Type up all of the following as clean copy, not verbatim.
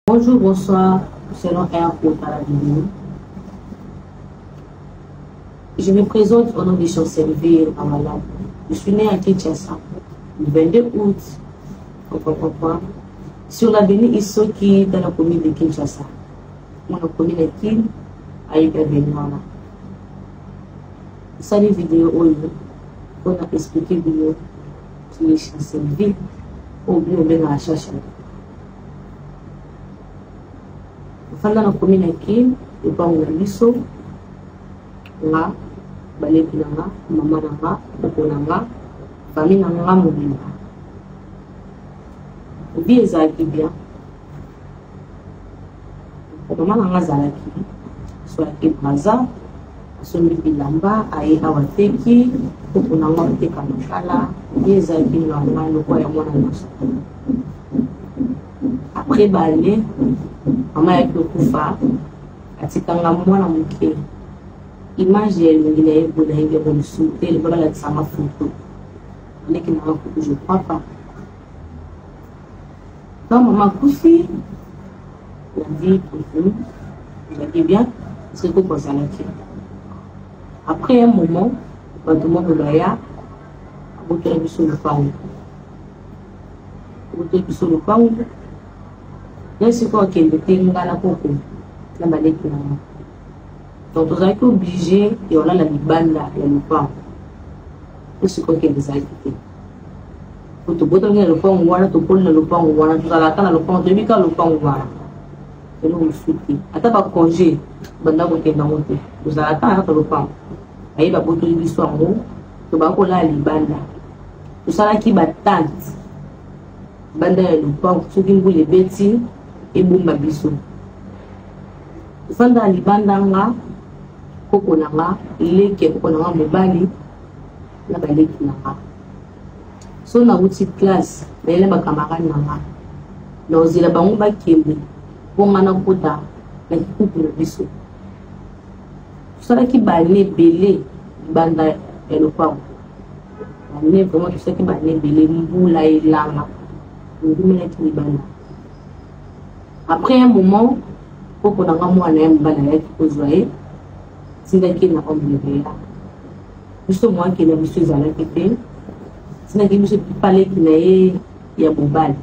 Bonjour, bonsoir, selon R pour la vidéo. Je me présente au nom de Chancelville Amala. Je suis né à Kinshasa le 22 août sur l'avenue Isoki dans la commune de Kinshasa. Mon commune est Kin, ayebi avenue wana. Osali video oyo mpona expliquer bino qui est Chancelville oyo bino obengaka Chacha. Nafanda na commune ya Kin, lopango na biso, nga, baleki na nga, mama na nga, koko na nga, famille na nga mobimba. Vie ezalaki bien. Mama na nga azalaki soki Brazza, asombi bilamba, aye awa ateki, koko na nga ateka makala, vie ezalaki normal lokola ya mwana nyonso. Après ba année, mama ayaki kokufa, atika nga mwana moke. Image ya elongi na ye boye nayebi yango lisusu te, loba balakisa nga photo. Leki na nga kutu je crois pas. Quand mama akufi, la vie continue, ezalaki bien, parce que koko azalaki. Après un moment, bato moko baya, abotola biso lopango. Obotoli biso lopango ye sikoyo akende te nga na koko na baleki na nga donc tozalaki oblige ya olala libanda ya lopango po sikoyo akende ezalaki te po tobotamaki na lopango wana tokoli na lopango wana tozalaka na lopango toyebi kaka lopango wana eloko mosusu te ata baconge banda kokende yango te tozalaka na kaka lopango baye babotoli biso yango tobaka kolala libanda tosalaki ba tente banda ya lopango soki mbula ebeti ebomba biso tofanda na libanda nga koko na nga leki ya koko na nga mobali na baleki na nga so nauti classe naye na bacamarade na nga naozela bango bakende mpo nga nakota na kikuku na biso tosalaki bane ebele libanda ya lopango bane vraiment tosalaki bane ebele mbula elanga engumelaki libanda après un moment koko na nga mwana ya mobali ayaki kozwa ye tindaki ye na homme de veya biso mwakenda biso ezalaki te tindaki biso paleki na ye ya mobali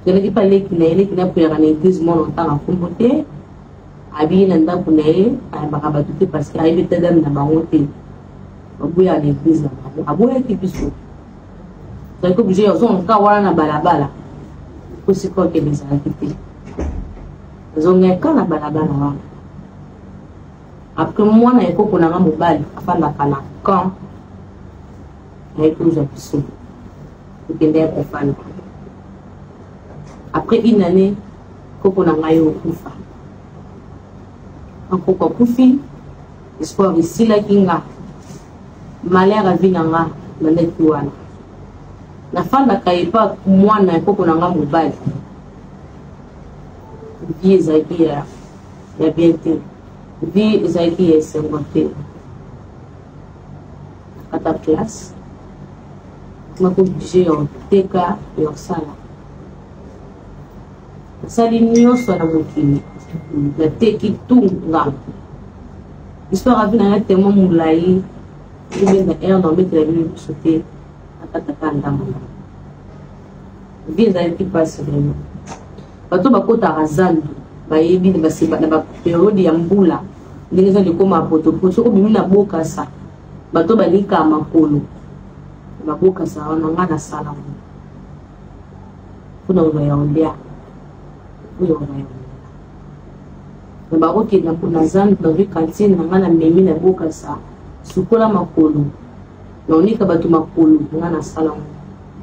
tozalaki pa leki na ye leki na priaka na eglise mwana otanga nkombo te Abiye na ndako na ye ayambaka bato te parce que ayebi ete dame na bango te baboyaka na eglise na bango aboyaki biso tozalaki oblige ya ozonga kaka wana na balabala po sikoyo okende ezalaki te azongaki kaka na balabala wana après mwana ya koko na nga mobali afandaka na camp aye kozwa biso tokende ya kofanda après une année koko na ngai okufa koko akufi espoir esilaki nga malheur ya vie na nga bandaki wana nafandaka epa mwana ya koko na nga mobali vie ezalaki ya, ya bien te vie ezalaki ya esengo te nakata classe mako oblige ya koteka ya kosala nasali nyonso na mokili nateki tunga histoire avi na nga tellement molai ebenda aire na obetela bino biso te nakataka ndambo vie ezalaki mpasi vraiment bato bakotaka zandu bayebi na baperiode ya mbula ndenge zandu ekoma potopoto soki obimi na bokasa bato balikaka makolo na babokasa wana nga nasala ngo mpona kozwa ya olia oyo kozwa ya olia na bakokenda na zandu nazwi kantine na ngai na memi na bokasa sukola makolo naonika bato makolo ngai nasala ngo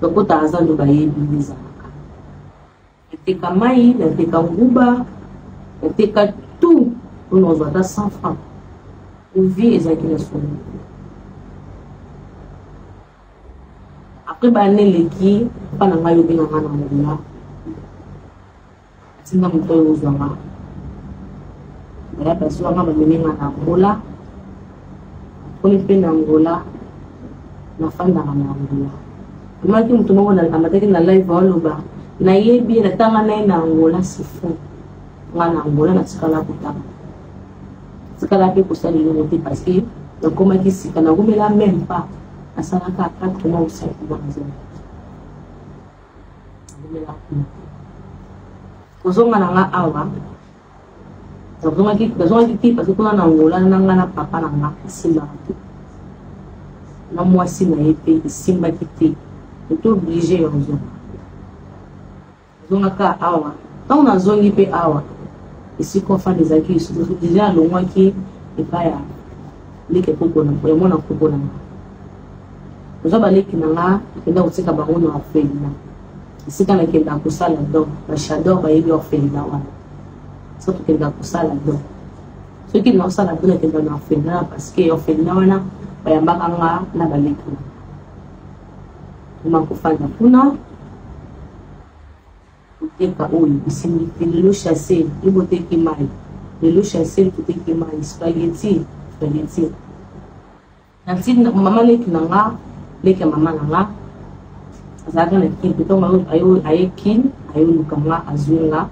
bakotaka zandu bayebi nde ezalaka nateka mai nateka nguba nateka tout mpona kozwa ata 100 franc vie ezalaki na soni Après ba année eleki, papa na ngai obenga ngai na Angola. Atinda moto oyo ozwa nga. Baya bazwa nga bamemi nga na Angola. Nakomi mpe na Angola, nafandaka na Angola. Amonaki moto moko amataki na live aoloba. Nayebi ye, natanga na ye na Angola, c'est faux. Nga na Angola natikala kotanga, tikala mpe kosala eloko te, parce que nakomaki sika, nakomela même pas, nasalaka 4 mois ou 5 mois, nazala nakomela kuna. Kozonga na nga awa, nazongaki te, parce que kuna na Angola na nga na papa na nga esimbaka te, na mwasi na ye mpe esimbaki te. Ete obligé ya kozonga, nazongaka awa. Ntango nazongi mpe awa, esika ofanda ezalaki lisusu déjà, alongwaki epai ya leki koko na ya mwana koko na nga. Ozwa baleki na nga, akenda kotika bango na orphelinat, esika nakendaka kosala don. Bashador bayebi orphelinat wana. So tokendaka kosala don, soki naosala don, nakenda na orphelinat, parce que orphelinat wana bayambaka nga na baleki na nga. Kofanda kuna, koteka oyo esimbi te. Lelo chasse yo boteki mai, lelo chasse toteki mai, spaghetti, spaghetti. Na ntina mama leki na nga, leki ya mama na nga azalaka na Kin. Ntango aye Kin, ayoluka nga, azwi nga,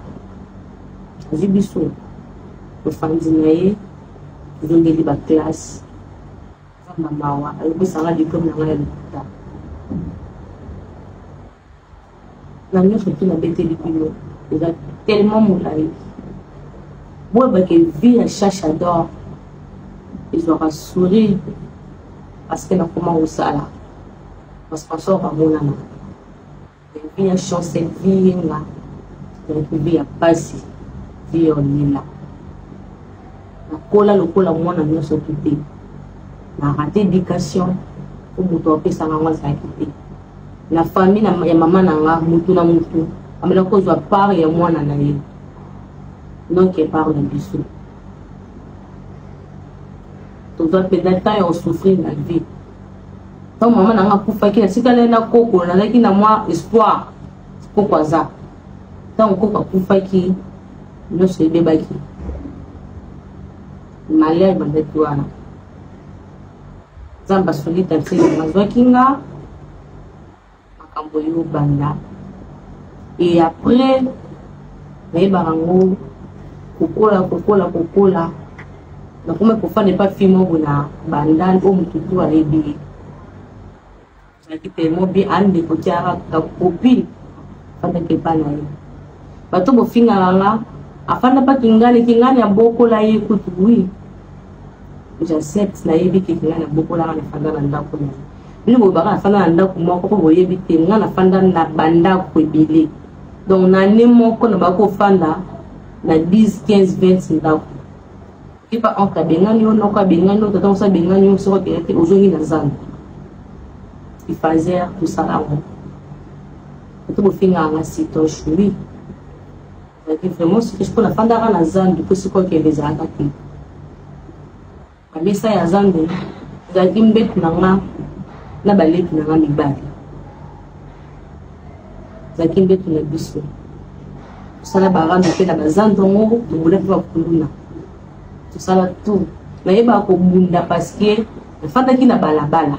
azwi biso, tofandi na ye, tozongeli baclasse. Nzambe mawa, ayopesanga diplôme na ngai ya lokuta. Na nyonso tu nabeteli bino, eza tellement molai. Boyebake vie ya Chacha d'Or ezwaka sourire, parce que nakoma kosala, basponsor bamonana. Vie ya Chancel, vie yenga, ezalaki vie ya pasi, vie ya olela. Nakola lokola mwana nyonso tu te, na rate éducation, po moto apesanga yango azalaki te. Na famille ya mama na nga, mutu na mutu amela kozwa part ya mwana na ye, donc part na biso tozwa mpenza temps ya kosouffrir na vie. Ntango mama na nga akufaki, natikali na koko, nazalaki na mwa espoir, koko aza. Ntango koko akufaki, nyonso ebebaki, malheur ebandaki wana. Nzambe asungi tantine, azwaki nga, makambo eyobanda. Et après nayebaka yango, kokola, kokola, kokola, nakoma kofanda epa fille moko na Bandal oyo motu tu ayebi ye. Azalaki tellement bien, andeko tiaka ka copine, afandaki epa na ye. Bato bofingaka nga, afanda mpa Kingani, Kingani abokola ye kutu. Oui, j'accepte, nayebi ke Kingani abokolaka, nafanda na ndako na ye. Bino boyebaka nafanda na ndako moko, mpo boyebi te nga nafanda na bandako ebele. Donc na année moko na bakofanda na 10, 15, 20 ndako. Epa oncle abengani yo, noko abengani yo, tata mosu abengani yo, soki okende te, ozongi na zando ifazer. Tosala yango to bofingaka nga sitoche. Oui, ezalaki vraiment sitoche, mpo nafandaka na zandu, mpo sikoyo okende ezalaka te. Bamesa ya zandu ezalaki mbetu na nga na baleki na nga mibali, ezalaki mbetu na biso. Tosala barando mpe na bazandu yango, tobunda mpe bakuluna, tosala tout. Nayebaka kobunda, parce que nafandaki na balabala.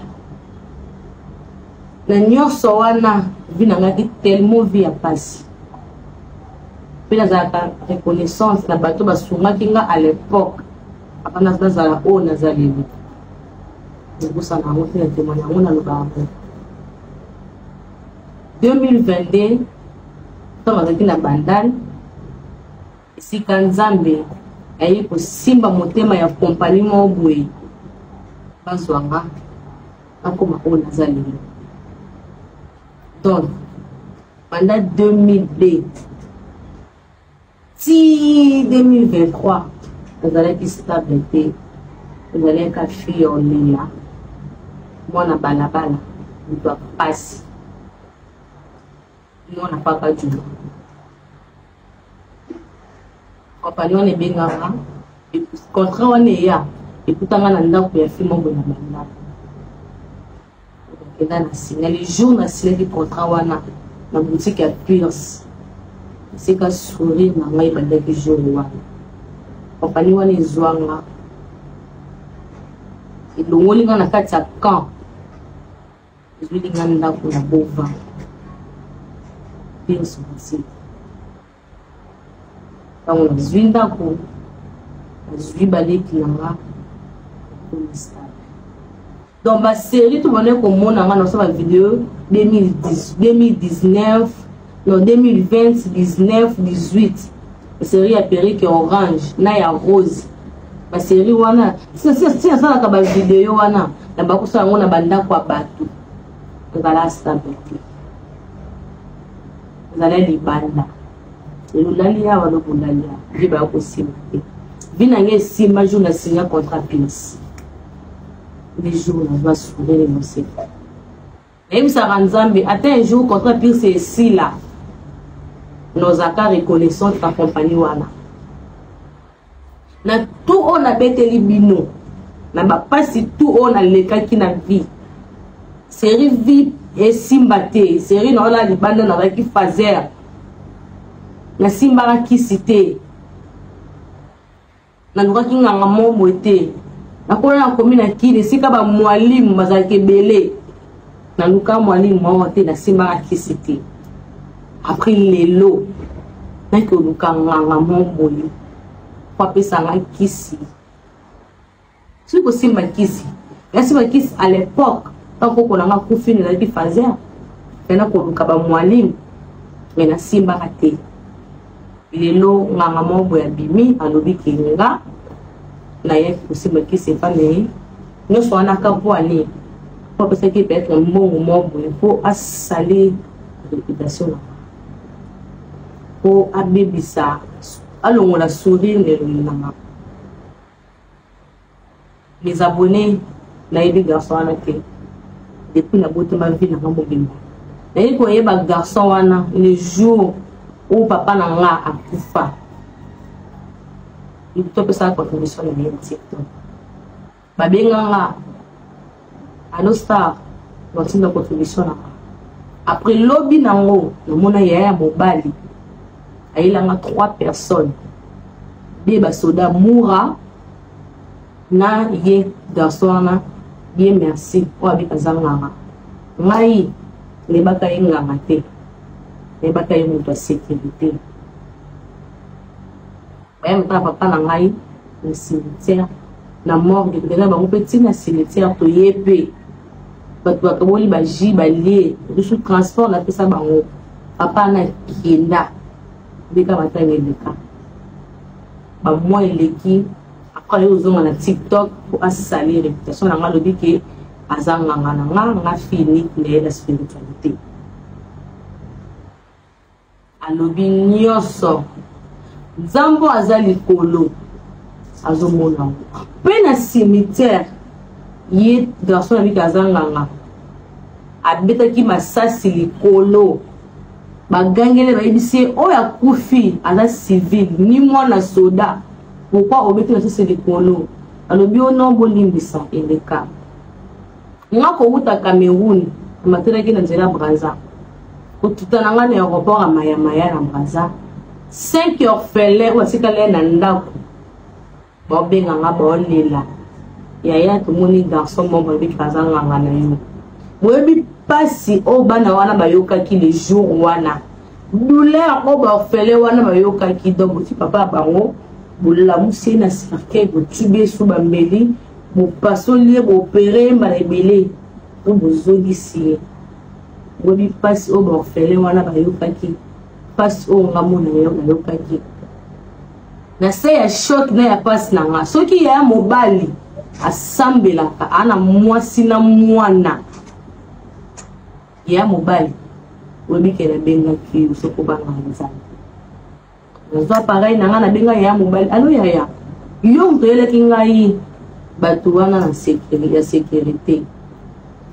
Na nyonso wana, vie na ngaki tellement vie ya pasi, mpe nazalaka reconnaissance na bato basungaki nga à l'époque avant nazala oyo naza lelo. Nabosana yango mpe na témoigne yango, nalobaka yango. 2022, ntango azalaki na Bandal, esika Nzambe aye kosimba motema ya kompani moko boye, bazwa nga, nakoma oyo naza lelo. Donc banda 2002 ti 2023, nazalaki stable te, ezalaki fille ya olela, mwana balabala, moto ya pasi, mwana papa juma. Kompani wana ebengaka, contrat wana eya, ekutanga na ndako ya fille moko na bandako. Nakenda na signe le jour nasilaki contrat wana na boutique ya Pierce, esika sourire na ngai ebandaki jour wana. Kompani wana ezwanga, elongoli nga na kati ya camp, ezwili nga ndako na Bova. Pirs Boutique. Ntango nazwi ndako, nazwi baleki na nga, nakomi stable. Donc basérie tobandaki komona nga nasala bavideo 2010, 2019, non 2020, 19, 18, série ya perruque orange na ya rose. Basérie wana si nasalaka bavideo wana na bakosala yango na bandako ya bato, ezala stable te, ezala libanda. Elolali awa, lobolali awa, nde baya kosimba te. Vi na ngai esimba jour na signa contrat Pins, nde jour nazwa sourire moseka. Nayebisaka Nzambe, ata un jour contrat Pins esila, nozalaka reconnaissante na compagnie wana. Na tout oyo nabeteli bino, na bapasi tout oyo nalekaki na vie, série vie esimba te, série na wana libanda, nazalaki faser, nasimbaka kisi te, nalukaki nganga moboye te. Nakola, nakomi na Kini, esika bamwalimu bazalaki ebele, naluka mwalimu moko te, nasimbaka kisi te. Après lelo naki oluka nganga moboye po apesanga kisi. Soki kosimba kisi, nasimba kisi à l'époque ntango koko nanga akufi, nazalaki faser, pena koluka bamwalimu, me nasimbaka te. Lelo nganga moko boye abimi, alobi ke nga nayaki kosimba kisi epa na ye. Nyonso wana aka po ani po apesaki peut-être mbongo moko boye mpo asali réputation na po abebisa, alongola sourire na elongi na nga. Mes abonnés, nayebi garçon wana te. Depuis nabotama, vie na nga mobimba, nayebi koyeba garçon wana le jour oyo papa na nga akufa. Topesaka contribution na ye TikTok, babenga nga: "Allo star, batinda contribution na nga." Après lobi nango, namona yaya ya mobali ayelanga trois personnes, be basoda mura na ye garçon wana. Ye merci oyo abi aza nganga. Ngai nayebaka ye nganga te, nayebaka ye moto ya sécurité. Bayamaka papa na ngai na cimetière, na morgue, tokenda bango mpe ntina cimetière. Toye mpe bato bakaboli baji, balie biso transport, napesa bango. Papa na kenda ndeka matanga eleka, bamwa eleki. Après aye ozonga na TikTok po asali réputation na nga, alobi ke aza nganga na nga, nga fille unique na ye na spiritualité. Alobi nyonso, Nzambe aza likolo azomona ngo. Mpe na cimetière, ye garçon abiki aza nganga, abetaki masasi likolo. Bagangele, bayebisi ye oyo akufi aza civil ni mwana soda, pourquoi obeti masasi likolo? Alobi o non, bolimbisa, eleka. Nga kowuta Cameroun, amatelaki na nzela Braza, kotuta na nga na aéroport ya Mayamaya na Braza, 5 orphelin oyo atikali ye na ndako baobenga nga, baolela: "Yaya, tomoni garçon moko alobiki aza nganga na yo." Boyebi mpasi oyo bana wana bayokaki le jour wana, douleur oyo baorphelin wana bayokaki? Donc boti papa ya bango, bolamusi ye na cercueil, botubi ye su bambeli, bopasoli ye, boopere ye mbala ebele po bozongisi ye. Boyebi mpasi oyo baorphelin wana bayokaki, mpasi oyo nga mona nayokaki na se ya choc na ya mpasi na nga? Soki yaya mobali asambelaka, aa na mwasi na mwana, yaya mobali, oyebi ke nabengaki yo soki obangaka Nzambe. Nazwa appareil na ngai, nabenga yaya mobali: "Allo yaya, yo moto oyelaki ngai bato wana na ya sécurité,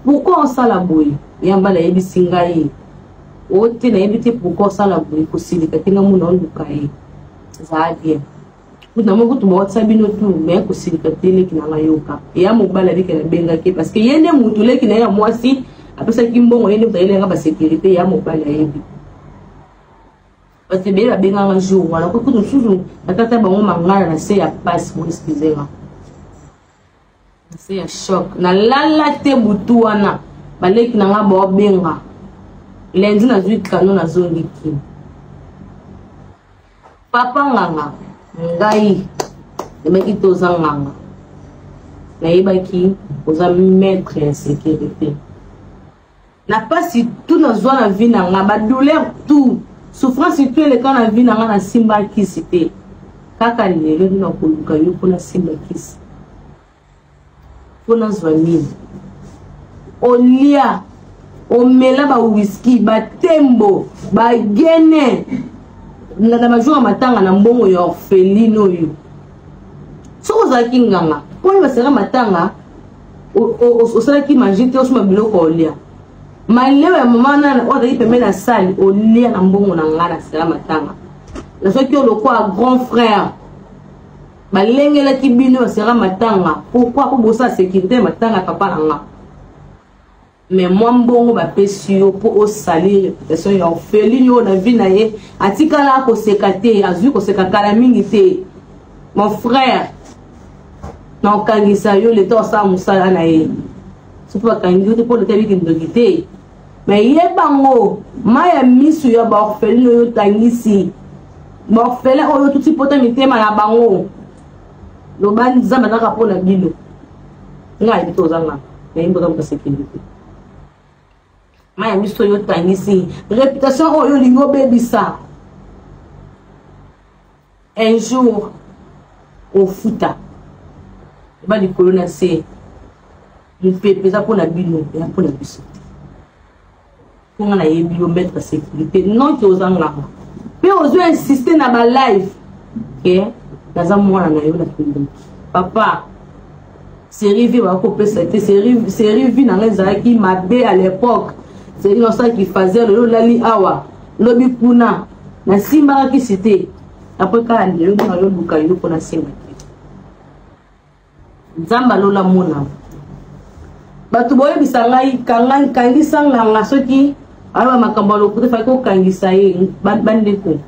pourquoi osala boye?" Yamba nayebisi ngai o te, nayebi te pourquoi osala boye. Kosilika te, nga mona oluka ye, ezala bien. Kutu moko kutu baotisa bino tu, me kosilika te, leki na ngai, yoka. Eya mobali abiki, nabengaki parce que ye nde mutu leki na ye ya mwasi apesaki mbongo, ye nde moto ayelenga basécurité. Ya mobali ayebi bato ebele babenganga jour wana. Kutu mosusu natata bango mangala na se ya pasi, mo excuse nga, na se ya choc, nalala te butu wana. Baleki na nga baobenga. Lundi nazwi kano, nazongi Kini. Papa nganga, ngai nayebaki te oza nganga, nayebaki oza maître ya sécurité. Na pasi tout nazwa na vie na nga, badouleur tout, souffrance tout eleka na vie na nga, nasimba kisi te. Kaka lelo nde nakoluka yo mpo nasimba kisi, mpo nazwa nini? Olia, omela bawiski, batembo, bagene na bajour ya matanga na mbongo ya orpheline oyo. Soki ozalaki nganga, mpo nini basala matanga osalaki magie te, osomba biloko olia? Maleo ya mama nana oyo azalaki pembeni na sale, olia na mbongo na ngai nasala matanga. Nazwaki yo lokola grand frère, balengelaki bino basera matanga. Pourquoi? Mpo bosala sécurité ya matanga ya papa na nga. Mais mwa mbongo bapesi yo mpo osali réputation ya orpheline oyo na vie na ye atikala koseka te, azwi koseka kala mingi te. Mon frère, na okangisa yo, leta osala mosala na ye. Soki bakangi yo te mpo leta ebiki ndoki te, me yebango mai ya misu ya baorpheline oyo otangisi, baorphelin oyo otuti pota mitema na bango. Loba Nzambe azalaka mpo na bino. Ngai ayebi te oza nga, nayebi oza moto sécurité. Mai ya miso oyo otangisi, réputation oyo olingi obebisa, un jour ofuta. Eba likolo na se, mopepe eza mpo na bino, eya mpo na biso te. Mpo nga nayebi yo maître sécurité, non ke oza nganga mpe ozo insiste na balive ke naza mwana na yo na kindoki. Papa, série vie bakopesa te. Série vie na ngai ezalaki mabe à l'époque. Série nasalaki fazer, lelo olali awa, lobi kuna, nasimbaka kisi te. Apres kaka lelo nde nayoluka yo mpo nasimba te. Nzambe alola mona bato boyebisa ngai, kanga, kangisa nganga. Soki aloba makambo ya lokuta, efaki kokangisa ye. Bandeko,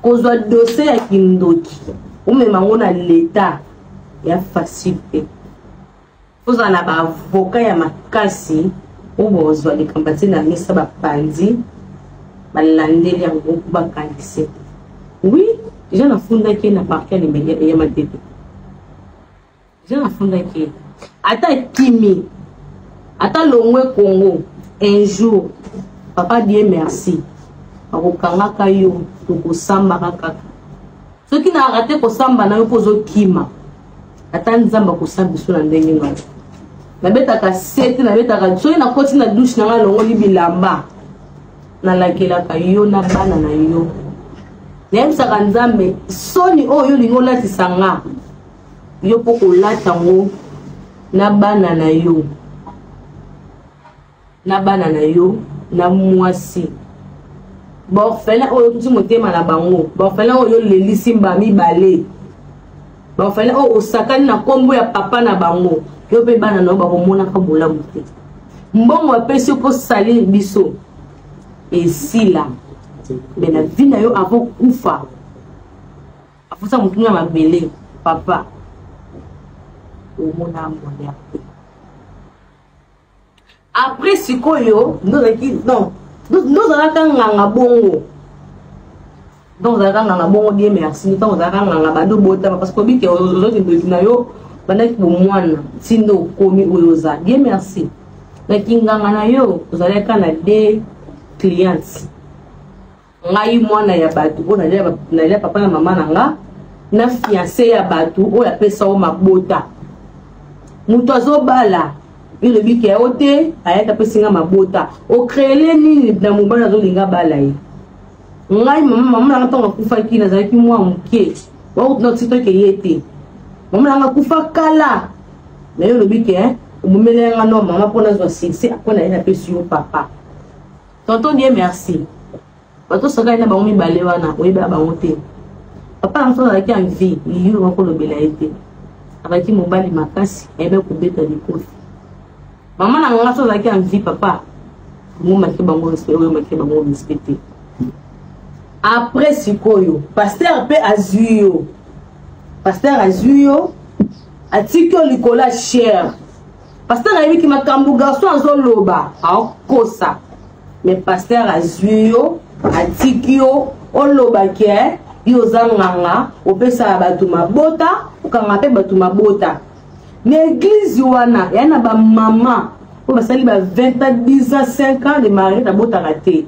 kozwa dossier ya kindoki, omema yango na leta, ya facile te. Ozala na baavocat ya makasi oyo bozwa likambo atie na mesa, bapanzi, balandeli yango mpo bakangise. Oui, deja nafundaki ye na parquet ya Matete. Deja nafundaki ye. Ata kimi, ata longwe Congo, un jour, papa Dieu merci, bakokangaka yo, tokosambaka kaka. Soki na rate kosamba na yo mpo ozokima, ata Nzambe akosala biso na ndenge na nabetaka sete, nabetaka. Soki nakoti na douche na ngai, alongoli bilamba, nalakelaka yo na bana na yo, nayebisaka Nzambe: soni oyo olingi olatisa nga, yo mpo kolata yango na bana na yo, na bana na yo na mwasi. Baorphelin oyo otuti motema na bango, baorphelin oyo olelisi mba mibale, baorphelin oyo osakani na nkombo ya papa na bango, yo mpe bana na yo bakomonaka bolamu te. Mbongo apesi yo mpo salir biso, esila. Me na vie na yo, avant kufa, afusa motu na mabele, papa, omona bonheur te. Après sikoyo ndozalaki, non, ndozalaka nganga bongo, donc ozalaka nganga bongo. Bien, merci. Ntango ozalaka nganga, bando obotama, parce que obike ozwaki ndoki na yo, bandaki bomwana, ntindo okomi oyo oza. Bien, merci. Na kinganga na yo, ozalaka na deux clientes: ngai mwana ya bato oyo nalia papa na mama na nga, na fiancé ya bato oyo apesa yo mabota. Moto azobala, yo olobi ke yo te, ayaki apesi nga mabota. Ocréele nini na mobali azolinga bala ye? Ngai mama nanga ntango akufaki, nazalaki mwa moke, wakuti ye te. Mama nanga akufa kala. Na yo olobi ke omomela yanga no mama mpo nazwa succès. Apres na ye napesi yo papa. Tonton Dieu merci, bato osakani na bango mibale wana, oyebaka bango te. Papa na mosu azalaki en vie, yo bakolobela ye te. Azalaki mobali makasi, ayebaki kobeta likofi. Mama na nga so azalaki en vie, papa omomaki bango respect, oyo omaki bango respect te. Après sikoyo pasteur mpe azwi yo, pasteur azwi yo, atiki yo likolo ya chere. Pasteur ayebiki makambo garçon azoloba, aokosa. Mais pasteur azwi yo, atiki yo, oloba ke yo oza nganga, opesaka bato mabota, okanga mpe bato mabota. Na eglise wana ya na bamama oyo basali ba 20 ans, 10 ans, 5 ans de mariage, abotaka te.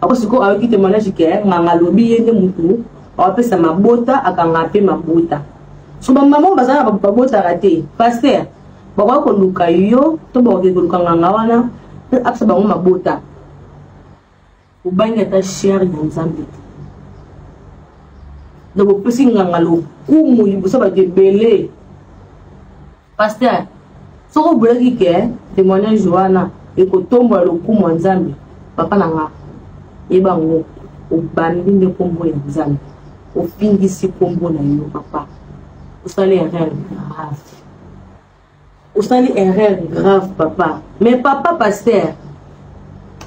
Ako sikoyo ayoki témoignage ke nganga alobi ye nde mutu awapesa mabota, akanga mpe mabota. So bamama oyo bazala babotaka te, pasteur, bakoki koluka yo to bakoki koluka nganga wana mpe apesa bango mabota. Obangi ata chere ya Nzambe te. Donc opesi nganga lokumu liboso bato ebele. Pasteur, soki obulaki ke témoignage wana ekotombola lokumu ya Nzambe, papa na nga, yeba yango, obambi nde nkombo ya Nzambe, ofingisi nkombo na yo. Papa, osali erreur grave, osali erreur grave, papa. Mais papa pasteur,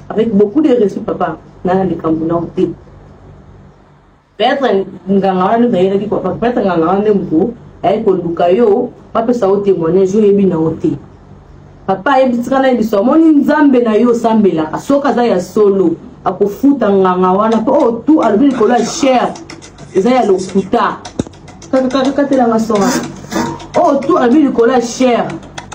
avec beaucoup de respect, papa, nana likambo na yo te. Peut-être nganga wana nde ayelaki, peut-être nganga wana nde motu aye koluka yo, bapesa yo témoignage, oyebi na yo te. Papa, ayebi, tika nayebisa, omoni Nzambe na yo osambelaka, soki aza ya solo, akofuta nganga wana, mpo oyo tu alobi likolo ya chaire eza ya lokuta. Katelanga so wana, oyo tu alobi likolo ya chaire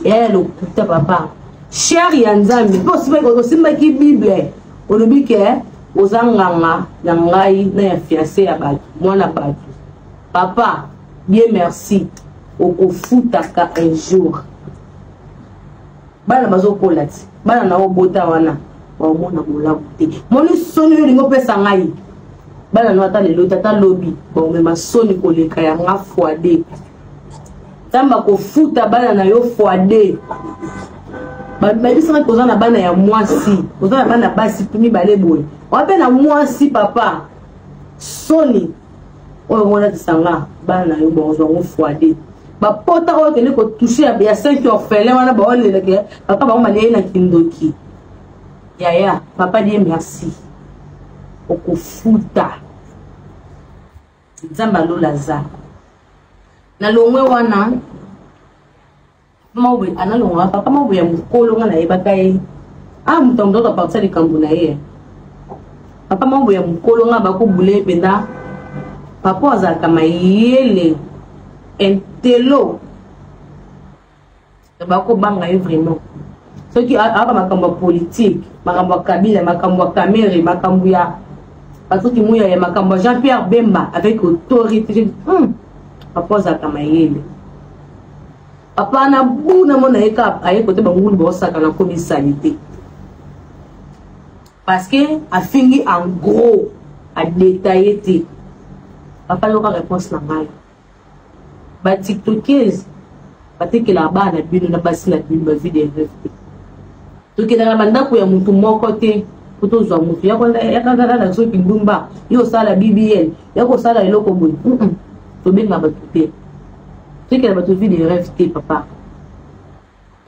eya ya lokuta. Papa, chaire ya Nzambe, mpo osimbaki Bible, olobi ke oza nganga ya ngai na ya fiancé ya bato, mwana bato. Papa, bien merci, okofutaka un jour. Bana bazokola ti bana na obota wana baomona bolamu te. Moni soni oyo olingi opesa ngai, bana no ata lelo te, ata lobi, baomema soni koleka yanga fois deux. Nzambe akofuta bana na yo fois deux. Bayebisaka koza na bana ya mwasi, oza na bana basi mibale boye, oa mpe na mwasi. Papa, soni oyo omonakisa nga, bana na yo bakozwa yango fois deux. Bapota oyo okende kotouche ya 5 orphelin wana, baoleleke papa, bango balei na kindoki. Yaya, papa, die merci, okofuta. Nzambe alola aza na longwe wana. Analongwa papa moko ya mokolo, nga nayebaka ye, a moto ya moto apartir likambo na ye. Papa moko ya mokolo, nga bakobule mpenza, papa azalaka mayele, intello, bakobanga ye vraiment. Soki aka makambo ya politique, makambo ya Kabila, makambo ya Kamerhe, makambo ya Patrick Muyaya, makambo ya Jean Pierre Bemba, avec autorité. Papa azalaka mayele. Papa na buna mona ye kaka aye kote bangulu baosaka na komi salité, parce que afingi en gros, adétaillé te. Papa, yoka réponse na ngai. Batiktokese batekelaka bana na bino na basi na bino bavie de rêve te. Tokendaka na bandako ya motu moko te po tozwa motu yakakaka. Soki ndumba yo osala BBL, ya kosala eloko boye, tobenga bato te, tokela bato vie de rêve te. Papa,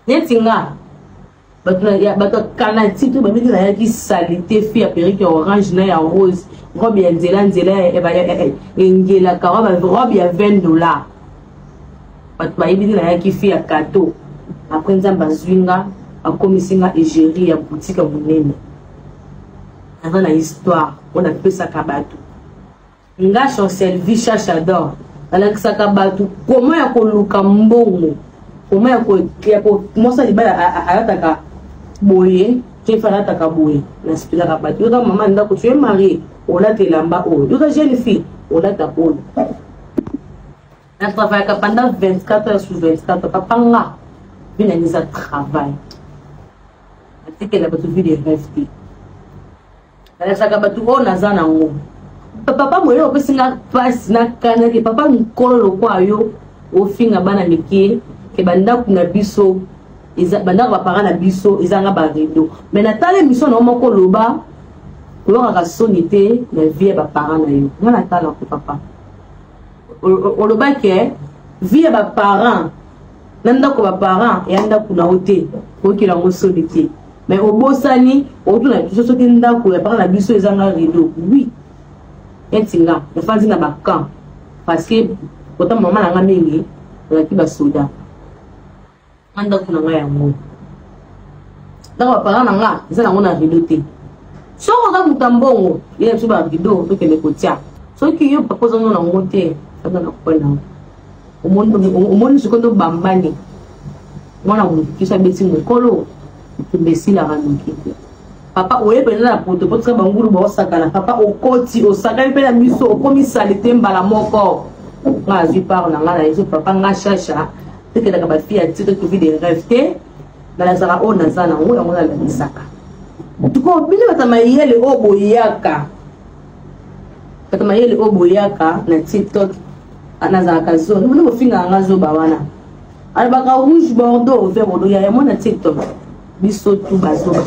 neti nga, bato ya kanati to babiki, nayaki salité, fille ya perruque ya orange na ya rose, robe ya nzela nzela engelaka, robe ya 20 $. Bato bayebi te nayaki fille ya kato. Après, Nzambe azwi nga, akomisi nga égérie ya boutique ya monene. Naza na histoire oyo napesaka bato. Nga Chancelvie Chachador, nalakisaka bato koma ya koluka mbongo, koma ya mwasi ya libala alataka boye, kefa alataka boye. Nasipelaka bato. Yoka, mama ndako, tu es marié, olata elamba oyo. Yoka, jeune fille, olata oyo. Natravaillaka pendant 24 heures sur 24. Papa, nga vie na nga eza travail. Natikela bato vie de rêve te, nalakisaka bato oyo naza nango. Papa moye, opesi nga mpasi nakanaki. Papa mokolo lokwa yo, ofinga bana mike ke bandako na biso, bandako baparent na biso ezanga barideau. Mais natala émission na yo moko, oloba koyokaka soni te na vie ya baparent na yo. Nga natalako, papa, olobaki vie ya baparent na ndako baparent ya ndako na yo te, koyokela yango soni te. Mais obosani otuna biso soki ndako ya parent na biso ezanga rideau. Oui, neti nga nafandi na bacamp, parce que kota mama na nga mingi azalaki basoda. Nga ndako na ngai yango, ndako baparent na nga eza nango na rideau te. Soki oza moto ya mbongo, yela biso ba rideau tokende kotia. Soki yo papa oza na yango te, fanda na coin na yo. Omoni sikoyo ndo bambani. Mwana moto so abeti mokolo, etumba esilaka noki te. Papa oye mpenza na poto po tika bangulu baosakana. Papa okoti osakani mpe na biso, okomi salite mbala moko. Nga azwi part na nga na yeso papa nga shasha tekelaka ba fille ya titre to vie de rêve te. Nalakisaka oyo naza nango, yango nalakisaka. Sikoyo bino bato ya mayele oyo boyaka, bato mayele oyo boyaka na TikTok, nazalaka zone bino bofingaka nga zoba wana, alobaka rouge bordeaux vert bordeaux ya yango na TikTok, biso tu bazoba.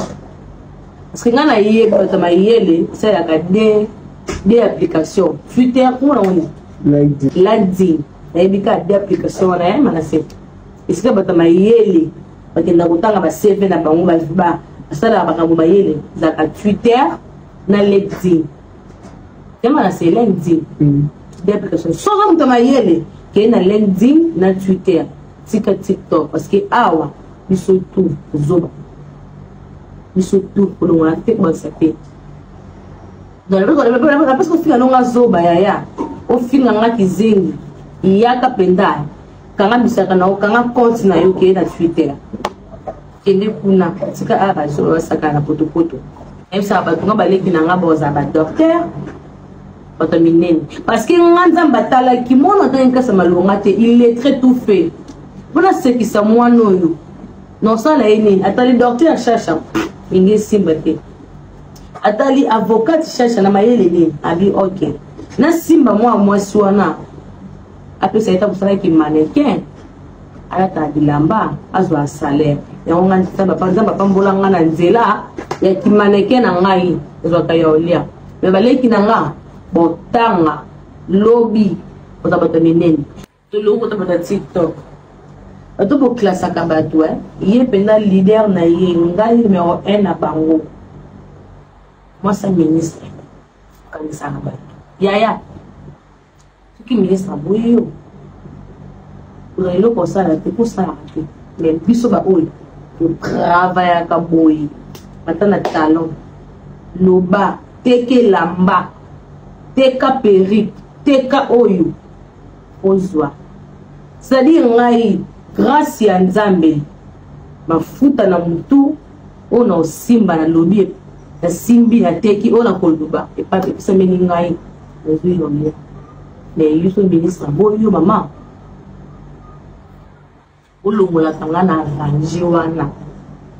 Parce que nga nayebi bato ya mayele esalelaka de application Twitter kuna nango nini LinkedIn, nayebi kaka de application wana ya manase esika bato ya mayele bakenda kotanga ba CV na bango, basalaka makambo mayele ezalaka Twitter na LinkedIn. Yama na se LinkedIn de application. Soki moto ya mayele keye na LinkedIn na Twitter, tika TikTok, parce que awa biso tu zoba, biso tu kolongola te, kobakisa te. Napesi kofinga nonga zoba yaya, ofinga nga kizengi, yaka mpenza kanga bisaka na yo, kanga compte na yo, keye na Twitter, kende kuna, tika awa bazoba basakana na potopoto. Nayebisaka bato nga baleki na nga bozala ba docteur, bato ya minene, parce que nga Nzambe atalaki mwana atangi kasa malonga te, illettré tout fait, mpona sekisa mwana oyo nosala ye nini. Atali docteur Shasha mingi esimba te, atali avocat Shasha na mayele nini, abi ok, nasimba mwa mwasi wana apesa ye ta kosalaki mannequin, alataka bilamba, azwa salaire. Yango nga Nzambe apambola nga na nzela ya kimannequin na ngai, ezwaka ya olia. Me baleki na nga botanga lobi oza bato ya minene. Toloko kota bato ya TikTok, bato boklasaka bato, ye mpenza leader na ye, ngai numero 1 na bango, mwasa ministre okanisaka bato yaya. Soki ministre aboyi yo, ozala eloko osala te, kosalaka te. Mais biso baoyo totravayaka boye, ata na talon, loba teka elamba, teka perruque, teka oyo ozwa. C'est-à-dire ngai grâce ya Nzambe, mafuta na mutu oyo na osimba na lobi, nasimbi nateki oyo na koloba epapi epesameli ngai, nazwi yolia. Mais yo so ministre aboyi yo, mama olongolaka nga na range wana.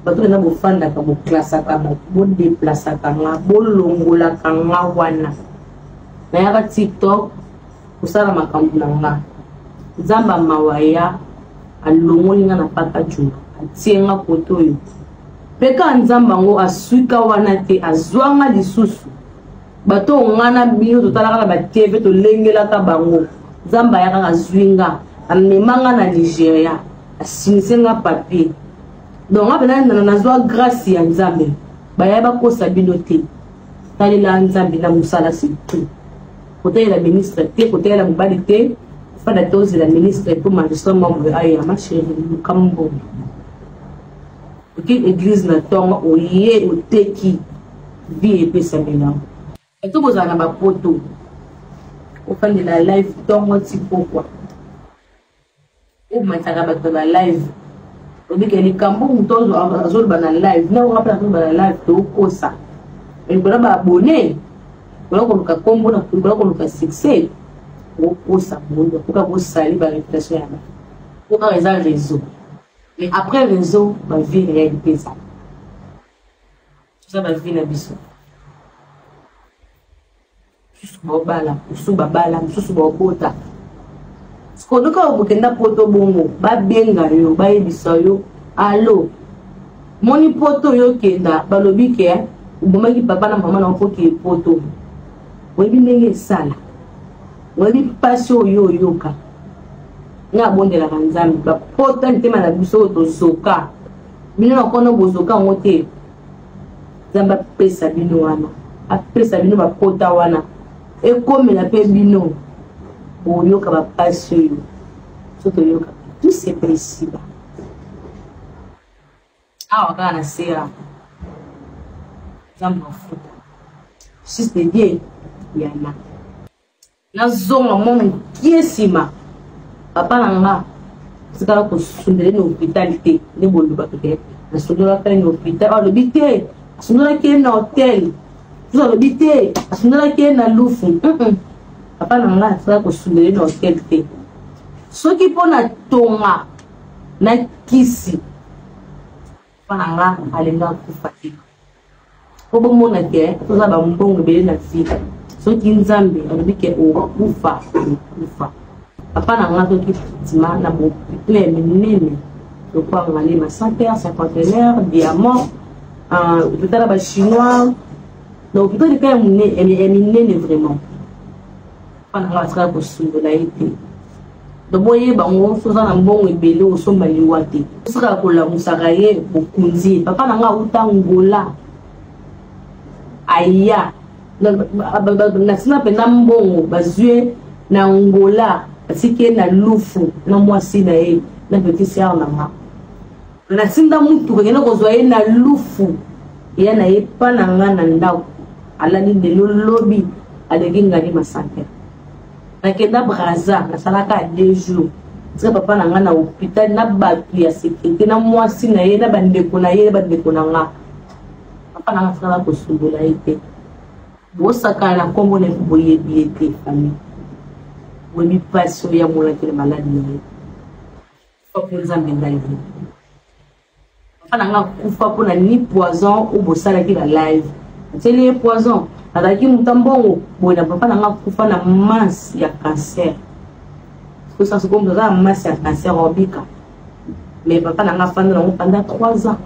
Bato ena bofandaka, boklasaka bato, bodeplasaka nga, bolongolaka nga wana. Nayaka TikTok kosala makambo na nga, Nzambe mawa ya alongoli nga na paka juma, atie nga kote oyo. Mpe kaka Nzambe yango aswika wana te, azwanga lisusu bato oyo nga na bino totalaka na batv, tolengelaka bango. Nzambe ayakaka, azwi nga, amema nga na Nigeria, asinise nga papier. Donc nga mpena nazwa grâce ya Nzambe. Baya bakosa bino te, talela Nzambe na mosala, surtout kotalela ministre te, kotalela mobali te, fada te, ozela ministre po magistrat membre aya. Ma chérie, luka mbongo, oke église na ntongo, oye oteki, vie epesamela. Eto bozala na bapoto, ofandela live ntongo ti pokwa, omataka bato na live, obike likambo moto azoloba na live, na nga mpe azoloba na live, tokosa likolo baabone, likolo koluka nkombo, likolo koluka succès, okosa mondo mpoka bosali baréputation ya bato, po kaka eza réseau. Mais après réseau, bavie réalité eza, toza bavie na biso. Mosusu baobala, mosusu babala, mosusu baobota. Sikoyo bokenda poto bongo, babenga yo, bayebisa yo: alo, moni poto oyo okenda, balobi ke obomaki papa na mama na okoki poto. Oyebi ndenge esala, oyebi mpasi oyo oyoka. Nga abondelaka Nzambe bapota mitema na biso oyo tozoka, bino na kono bozoka yango te. Nzambe apesa bino wana, apesa bino bapota wana, ekomela mpe bino boyoka bapasi oyo so toyoka. Tout se paye awa kaka na sera. Nzambe mafuta. Fils de Dieu yana. Nazonga mwa mokie nsima, papa na nga tikala kosundela na hôpital te, nde bolobaka ke nasundolaka ye na hôpital, alobi te asundolaki ye na hotel, mosusu alobi te asundolaki ye na lufu. Papa na nga atikala kosundela ye na hotel te. Soki mpo na tonga na kisi, papa na nga alinga akufa te. Po bomona ke toza ba mbongo ebele na vie, soki Nzambe alobi ke okufa, okufa. Papa na nga soki tima na bopito ya minene lokola Ngaliema Center, Cinquantenaire, Diamant, hôpital ya ba Chinois, na hôpital eka ya minene vraiment. Papa na nga atikala kosundola ye te. Donc boyeba ngo, soki oza na mbongo ebele osomba liwa te. Osaka kolamusaka ye bokonzi ye. Papa na nga auta Angola aya nasima mpenza mbongo bazwi na Angola, batiki ye na lufu na mwasi na ye na petit sœur na nga. Natinda mutuka kende kozwa ye na lufu, ya na ye pa na nga na ndako, alali lelo lobi aleki Ngaliema Center. Nakenda Brazza, nasalaka 2 jours, tika papa na nga na hôpital na bato ya sécurité na mwasi na ye na bandeko na ye na bandeko na nga. Papa na nga atikala kosundola ye te. Bosakana na nkombo na ye mpo boyebi ye te. Famille, boyebi mpasi oyo amonaki na maladi na ye. Mpo Nzambe ngai papa na nga akufa mpo na ni poison oyo bosalaki na live, atieli ye poison, azalaki moto ya mbongo boye na papa na nga akufa na masse ya cancer. Kosa sikoyo moto aza na masse ya cancer obika, mais papa na nga afanda nango pendant 3 ans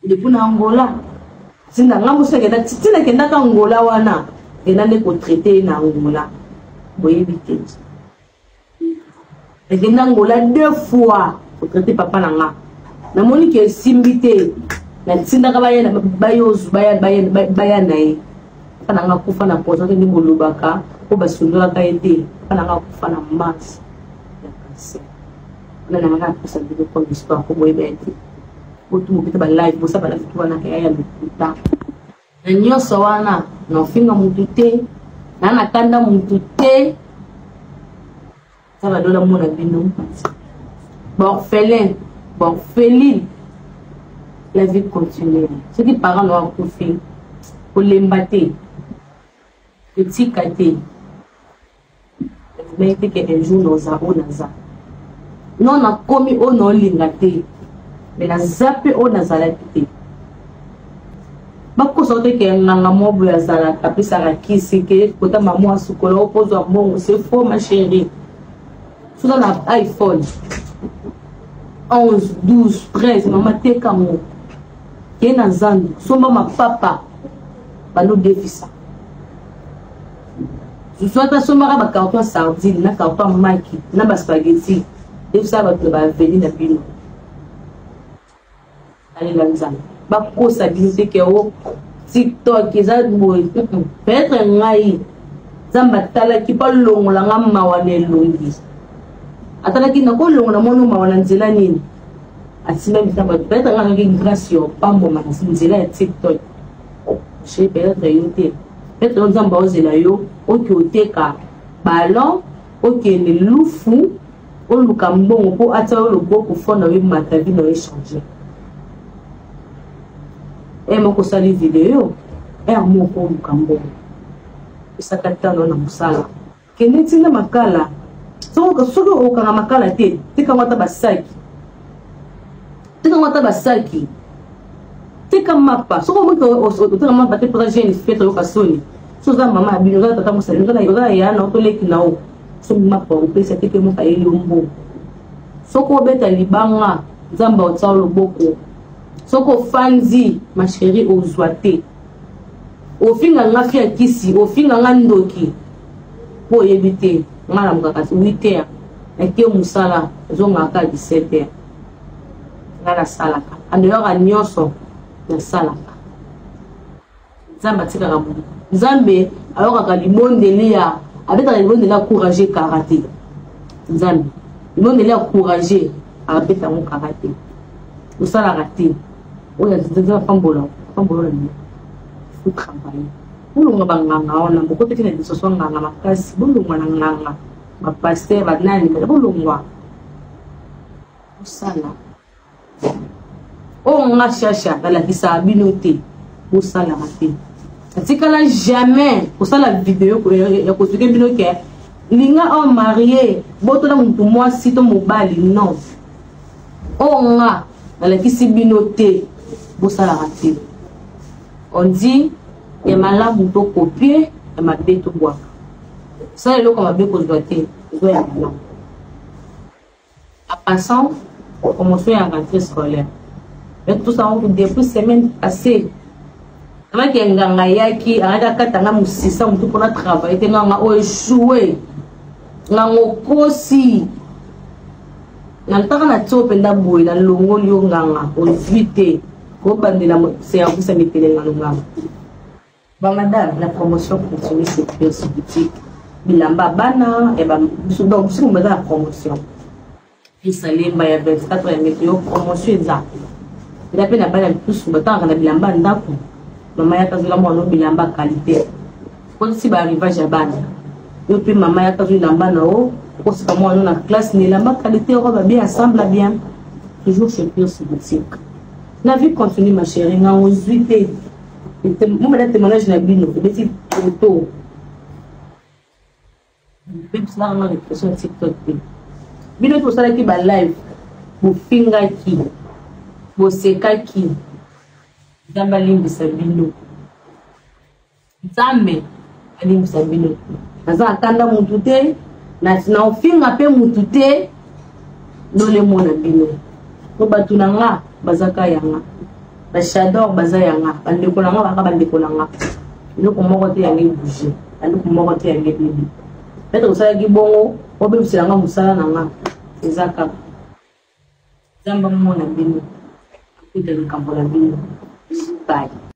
depuis na Angola. Tinda nga mosu akenda tina akendaka Angola wana, akenda nde kotraite ye na Angola, boyebi te. Nakenda Angola 2 fois kotraite papa na nga, namoni ke esimbi te, natindaka baya na ye. Papa na nga akufa na poison te nde bolobaka mpo basundolaka ye te. Papa na nga akufa na mars ya cancer. Wana na nga napesa bino comme histoire mpo boyeba ye te. Botumokita ba live, bosala ba live wana eya ya lokuta. Na nyonso wana naofinga mutu te, na nakanda mutu te. Nzambe adola mona bino baorphelin, baorpheline, la vie continue. Soki parent na akufi, kolemba te, kotika te. Ndimaki te ke un jour naoza oyo naza. Non, nakomi oyo naolinga te, me naza mpe oyo nazalaki te. Bakosa te ke nganga moko boye azalaka apesaka kisi ke kota mama asukola okozwa mbongo. C'est faux, ma chérie. Soza na iPhone 11, 12, 13, mama teka ngo, ke na zandu somba mapapa, bando defisa susu, ata sombaka bacarton ya sardine na carton ya maki na baspaghetti, defisa bato na baaveni na bino. Alela Nzambe. Bakosa bino te ke o TikTok eza boye. Peut-être ngai Nzambe atalaki mpo alongola nga mawa na elongi, atalaki nakolongola mwana mawa na nzela nini, asimba mitamba bato. Peut-être nga azwaki grâce ya opambwama na nzela ya TikTok. Chez peut-être yo te, peut-être yo Nzambe aozela yo oke oteka ballon, okende lufu, oluka mbongo mpo atia yo loboko fo na yo emata, vie na yo echange. Ere moko osali video, ere moko oluka mbongo, esaka talo na mosala, kende ntina makala. Soki okanga makala te, tekango ata basaki, tekango ata basaki, teka mapa. Soki omoki oteka mapa te, mpoza jeune fete, oyoka soni. So oza mama ya bino, oza tata mosali, oza na ya na otoleki na o soki mapa opesa te, mpe moko ayeli yo mbongo. Soki obeta libanga, Nzambe aotia loboko. Soki ofandi, ma chérie, ozwa te. Ofinga nga fi ya kisi, ofinga nga ndoki, mpo oyebi te nga namukaka 8 heures, nake mosala, ozongaka 17 heures. Nga nasalaka andeyoka nyonso, nasalaka. Nzambe atikaka moto, Nzambe ayokaka libondeli ya abetaka libondeli ya courage kara te. Nzambe libondeli ya courage abeta yango kara te. Osalaka te oyo, Nzambe apambola, apambola na bino. Faut travailler. Bolongwa banganga wana, bokotaki na lisoso nganga makasi, bolongwa na nganga, bapaster banani, bolongwa. Bosala. Oyo nga shasha nalakisaka bino te, bosalaka te. Natikala jamais kosala video ya kozuke bino ke linga o marie botola motu mwasi to mobali non. Oyo nga nalakisi bino te, bosalaka te. On dit ya malamu to kopie, ya mabe to bwaka. Sala eloko mabe kozwa te, kozwa ya malamu. En passant, promotion ya rentrée scolaire. Mais tout ça depuis semaine passée. Amaki nganga yaki, ayaki akata nga musisa mutu mpona travailler te nganga oyo échoué. Nganga okosi. Nalutaka na tio mpenza boye nalongoli yo nganga ozwi te kobandela service ya mitelengano nganga. Ba madame, la promotion continue chez Pierce Boutique. Bilamba bana et ba biso donc biso baza na promotion. Bisalemba ya 24 ya meteo promotion eza. Eza pe na bana misusu batangaka na bilamba ndako. Mama yaka azwela mwana bilamba qualité. Kotisi ba arrivage ya bana. Yo pe mama yaka azwa elamba na yo, okosika mwana na classe na elamba qualité robe bien ensemble bien. Toujours chez Pierce Boutique. La vie continue ma chérie, nga ozwi te. Mobala témoignage na bino ebeti toto bebiselaka nga réputation ya TikTok te. Bino tosalaki ba live, bofingaki, bosekaki. Nzambe alimbisa bino, Nzambe alimbisa bino. Naza akanda mutu te, na ofinga mpe mutu te, lolemo na bino po bato na nga bazaka yanga, bashador baza yanga, bandeko na nga baka bandeko na nga. Eloko moko te yango ebouge, eloko moko te yango ebebi. Peut-être osalaki bongo obebisela nga mosala na nga, eza kaka Nzambe amona bino, akuta likambo na bino. Bye.